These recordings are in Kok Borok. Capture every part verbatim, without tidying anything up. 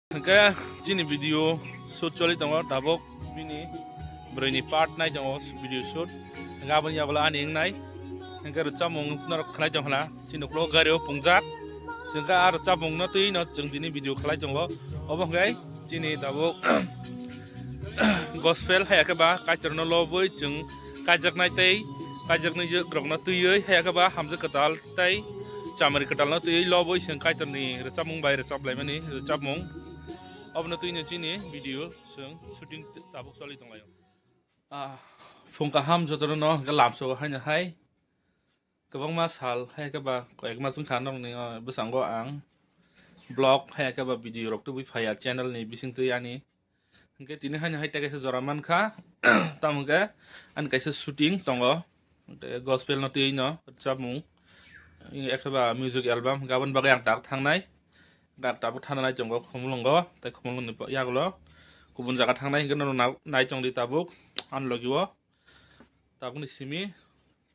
Hwnkhe chini video shoot choli tongo tabuk, bini bwrwini part nai tongo video shoot. Hwnkhe aboni yagulo ani wngnai. Hwnkhe rwchapmung norok khwnai tong khna, chini uklogo gari o pungjak. Hwnkhe a rwchapmung no twi no chwng tini video khlai tongo. Obo hwnkhe chini tabuk gospel haya khe ba Kaitor no lobwi chwng kaijaknai tei kaijaknai rok no twiwi haya khe ba hamjwk kwtal tei chamari kwtal no twiwi lobwi chwng Kaitor ni rwchapmung bai rwchap laimani rwchapmung. Obono twi no chini video chwng shooting tabuk choli tong laio. Ah, phung kaham jotono no hwnkhe lamsao haino hai. Kwbangma sal hai khe ba koi ek mas wngkha norokni, o, bwskango ang vlog hai khe ba video rok tubui phaiya channel ni bisingtwi ani. Hwnkhe tini haino hai tei kaisa jora mankha, tamo hwnkhe ani kaisa shooting tongo, hwnkhe gospel no twi no rwchapmung, ekhe ba music album, hwnkhe aboni bagwi ang tak thangnai, tak tabuk thana nai tongo Khumulwngo, tei Khumulwngni yagulo kubun jaga thangnai hwnkhe norok nai tongdi tabuk ani logi o. Tabukni simi,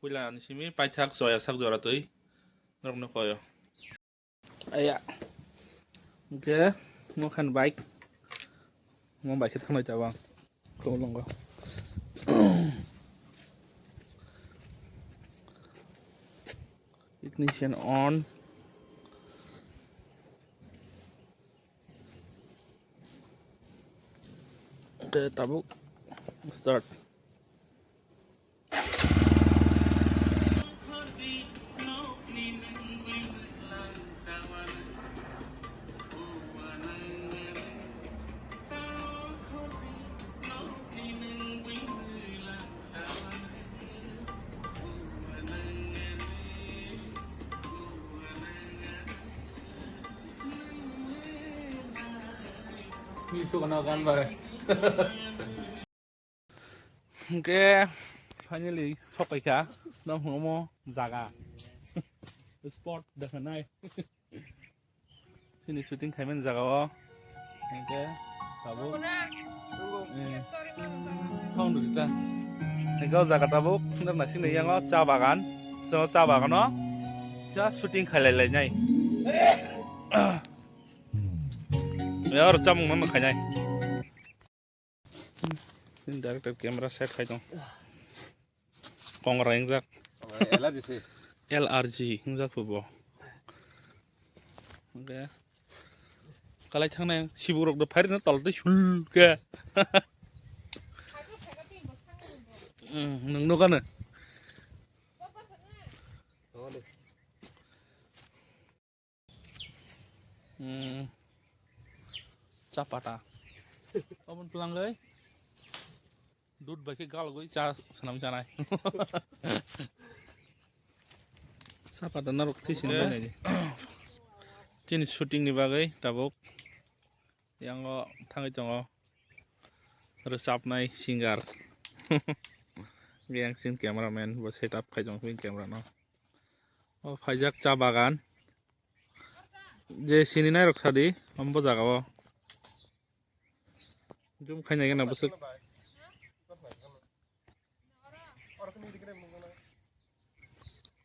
puila ni simi paithak joya sak jora twi norokno koyo. Aya. Hwnkhe mokhan bike. Mo bike khe thangnai tabang. Khulungo. Ignition on. Hwnkhe tabuk start. Hwnkhe finally sokpaikha, no hwnmo jaga. Spot dekha nai. Chini shooting khaimani jaga o. Hwnkhe tabuk. Eh. Sound rita. Hwnkhe o jaga tabuk. Nang naising nai yango cha bagan. So cha bagano. Cha shooting khailai lai nai. Yar chamung no khainai. Director camera set khai tong. Kongra wngjak. L R G se. L R G wngjak bo. Hwnkhe kalai thangnai sibu rok do phairino tol tei sul khe. Nwng nukano. Hmm. Cha pata. Obon twlangwi dud bai khe galgwi cha swnam chanai. Cha pata narok twi swnam nai. Chini shooting ni bagwi tabuk yango thangwi tongo rwchapnai singer. Yang sing cameraman bo setup khai tong phi camera no. O phaijak cha bagan. Je sini nairok sadi, ombo jaga o. Zoom khaina gana bwswk.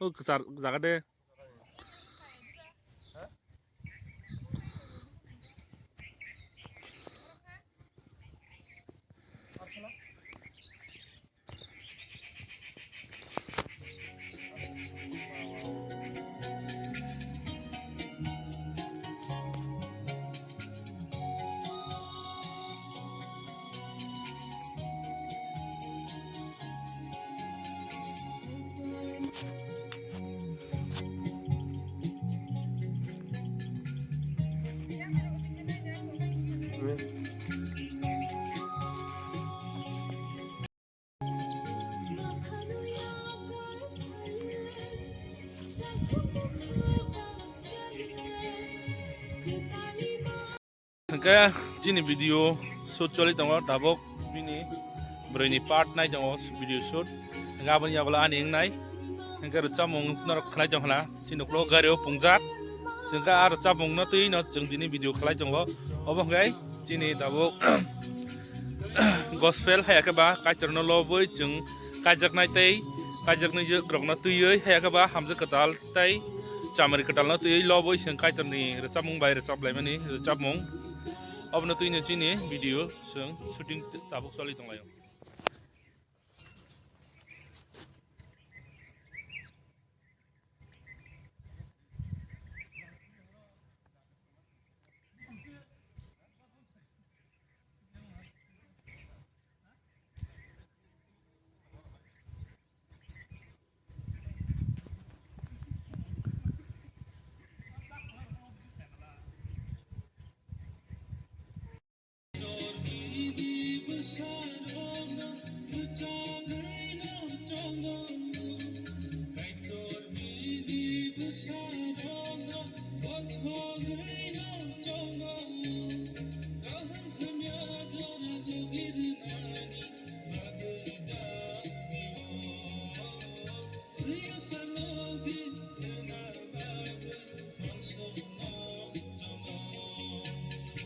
O kwchar jaga de. Hwnkhe chini video shoot choli tongo tabuk, bini bwrwini part nai tongo video shoot. Hwnkhe aboni yagulo ani wngnai. Hwnkhe rwchapmung norok khwnai tong khna. Chini uklogo gari o pungjak. Chwng khe aro chamung no twi no chwng tini video khlai tongo. Obo hwnkhe chini tabuk gospel haya khe ba Kaitor no lobwi chwng kaijaknai tei kaijaknai rok no twiwi haya khe ba hamjwk kwtal tei chamari kwtal no twiwi lobwi chwng Kaitor ni rwchapmung bai rwchap laimani rwchapmung. Obono twi no chini video chwng shooting tabuk choli tonglaio.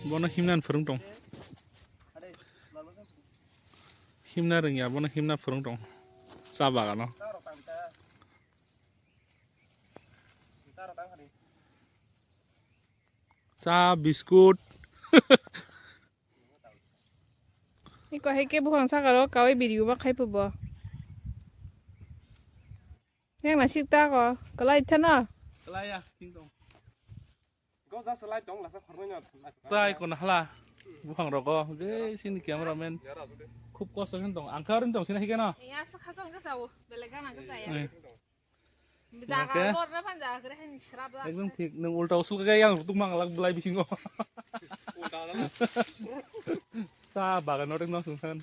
Bono himna phwrwng tong. Himna rwngya, bono himna phwrwng tong. Cha bagano. Cha, biskut. Iko hai khe buphang saka ro kaui video ma khai phubo. Yang nasik ta ko, kalai thano. Kalai ya, ting tong. Go ja salai tong lasa khornoi na. Tai kono hala. Buphang rogo, ge sini cameraman. Khub kosto khe tong. Ang kha rin tong sini hikeno. Ya sa khasong ke sao, bele gana ke saya. Eh. Jaga lor na pan jaga kre hen srab la. Ekdom thik, nwng ulta usul khe yang rutuk mang lak belai bisingo. Ulta na. Sa bagan norek no sungsan.